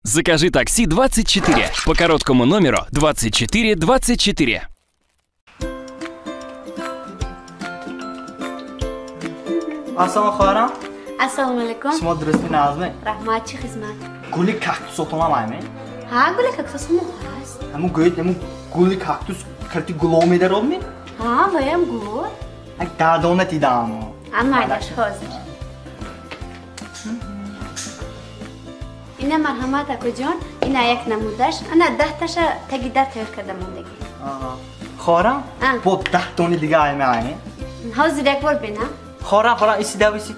Закажи такси 24 по короткому номеру 24 24. Ассалому хоҳарам. Ассалому алайкум. Шумо дурустми, нағзми? Раҳмат, чӣ хизмат? Гули кактусотонам айми? Ҳа, гули кактус ҳамо ҳаст. Ҳамун гӯед, ҳамун гули кактус карти гулов медаробми? Ҳа, ваям гул. Ак дардона дидам. А майлаш, ҳозир. Ина марҳамат, акоҷон, ина як намудаш, ана 10 таша таги дар тайёр карда мондагӣ. Хоҳарам, бо 10 дони дига айми айми? Ҳозир як бор бинам. Хоҳарам, хоҳарам, исида исид.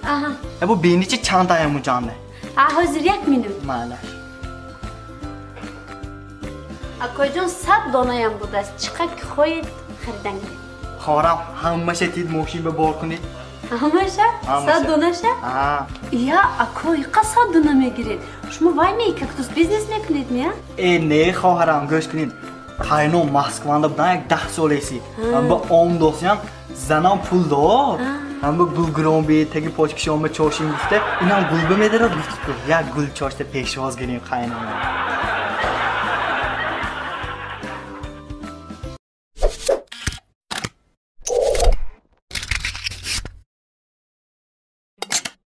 Бу бини чи чанд таям ҷанда? А ҳозир як минут. Майлаш. Акоҷон, 100 донаям будааст, чӣ қадр ки хоҳед харидан гиред. Хоҳарам, ҳамаша тид, мошин ба бор кунед. Ҳамаша? 100 донаша? Я, ако, иқа 100 дона мегиред? Шумо вай ме, кактус бизнес мекунед ме? Э, не, хоҳарам, гӯш кунед. Қайном Москванда будан як 10 солеси. Ҳамба ом досиям, занам пул дод. Ҳамба гул гирон би, таги почкишонба чошин гуфта, инам гулба медарад гуфт. Як гул чошта пешвоз гирем қайнона.